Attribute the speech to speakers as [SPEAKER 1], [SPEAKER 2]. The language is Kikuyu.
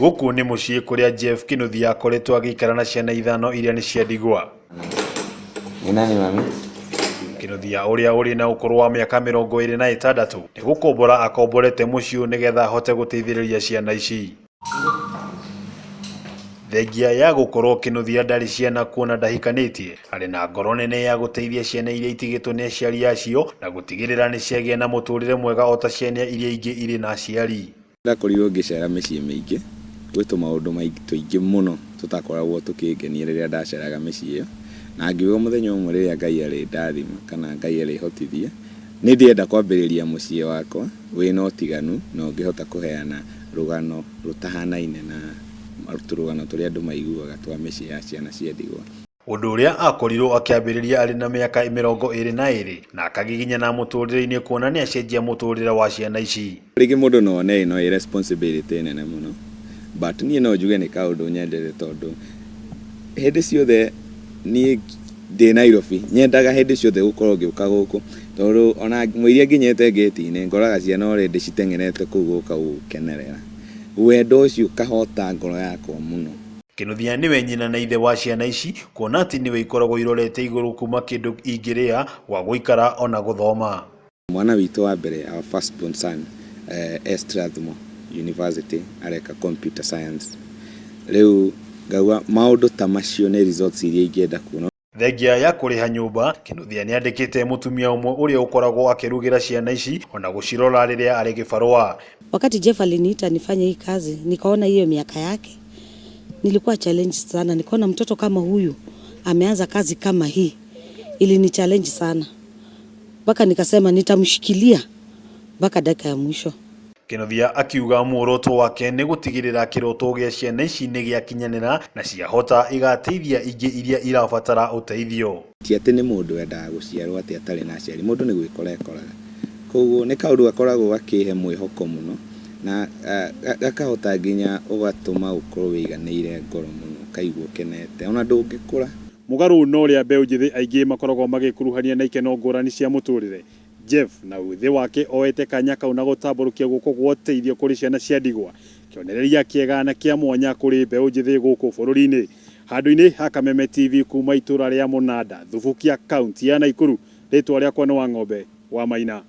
[SPEAKER 1] Gũkũ nĩ mũciĩ kũrĩa Jeff Kinuthia akoretwo agĩikara na ciana ithano iria nĩ cia ndigwa.
[SPEAKER 2] Nĩ nani mami?
[SPEAKER 1] Kinuthia ũrĩa ũrĩ na ũkũrũ wa mĩaka 26 nĩ gũkombora akomborete mũciĩ ũyũ nĩgetha ahote gũteithĩrĩria ciana ici. Thengia ya gũkorwo Kinuthia ndarĩ ciana kuona ndahikanĩtie, arĩ na ngoro nene ya gũteithia ciana iria itigĩtwo nĩ aciari acio na gũtigĩrĩra nĩ ciagĩa na mũtũrĩre mwega ota ciana iria ingĩ irĩ na aciari.
[SPEAKER 2] Ndakorirwo ngĩcera mĩciĩ mĩingĩ, gwĩ tũmaũndũ tũingĩ mũno tũtakoragwo tũkĩngenia rĩrĩa ndaceraga mĩciĩ ĩyo, na ngiuga mũthenya ũmwe rĩrĩa Ngai arĩndathima kana Ngai arĩhotithia, nĩ ndĩrenda kwambĩrĩria mũciĩ wakwa wĩna ũtiganu na ũngĩhota kũheana rũgano rũtahanaine na tũrũgano tũrĩa andũ maiguaga twa mĩciĩ ya ciana cia ndigwa.
[SPEAKER 1] Ũndũ ũrĩa akorirwo akĩambĩrĩria arĩ na mĩaka 22 na akagiginyana mũtũrĩre-inĩ kuona nĩacenjia mũtũrĩre wa ciana ici.
[SPEAKER 2] Rĩngĩ mũndũ no one ĩno ĩ responsibility nene mũno, but niĩ no njuge nĩ kaũndũ nyendete tondũ hĩndĩ ciothe niĩ ndĩ Nairobi nyendaga hĩndĩ ciothe gũkorwo ngĩũka gũkũ tondũ ona mũiria nginyĩte ngĩti-inĩ ngoraga ciana already citeng'erete kũu gũka gũkenerera. Wendo ũcio ũkahota ngoro yakwa mũno.
[SPEAKER 1] Kinuthia nĩwe nyina na ithe wa ciana ici kuona atĩ nĩwe ikoragwo irorete igũrũ kuma kĩndũ ingĩrĩa, gwa gũikara ona gũthoma.
[SPEAKER 2] Mwana witũ wa mbere, our first born son, e Strathmore University areka computer science. Rĩu ngauga maũndũ ta macio nĩ results iria ingĩenda kuona.
[SPEAKER 1] Thengia ya kũrĩha nyũmba, Kinuthia nĩandĩkĩte mũtumia ũmwe ũrĩa ũkoragwo akĩrugĩra ciana ici ona gũcirora rĩrĩa arĩ gĩbarũa.
[SPEAKER 3] Wakati Jeff aliniita nifanye hii kazi, nikaona hiyo miaka yake, nilikuwa challenge sana. Nikaona mtoto kama huyu ameanza kazi kama hii, ilini challenge sana mpaka nikasema nitamshikilia mpaka dakika ya mwisho.
[SPEAKER 1] Kinuthia akiuga muoroto wake nĩ gũtigĩrĩra kĩroto gĩa ciana ici nĩ gĩakinyanĩra na ciahota igateithia ingĩ iria irabatara ũteithio.
[SPEAKER 2] Ti atĩ nĩ mũndũ wendaga gũciarwo atĩ atarĩ na aciari, mũndũ nĩ gwĩkora ekoraga. Koguo nĩ kaũndũ gakoragwo gakĩhe mwĩhoko mũno na gakahota nginya ũgatũma ũkorwo wĩiganĩire ngoro mũno, ũkaigua ũkenete ona ndũngĩkũra.
[SPEAKER 1] Mũgarũ na ũrĩa mbeũ njĩthĩ aingĩ makoragwo magĩkuruhania na ikeno ngũrani cia mũtũrĩre, Jeff na wĩthĩ wake oete kanya kau na gũtambũrũkia guoko gwa ũteithio kũrĩ ciana cia ndigwa, kĩonereria kĩega na kĩa mwanya kũrĩ mbeũ njĩthĩ gũkũ bũrũri-inĩ. Handũ-inĩ ha Kameme TV kuma itũra rĩa Mũnanda, Thubukia, kaunti ya Naikuru, rĩtwa rĩakwa nĩ Wang'ombe wa Maina.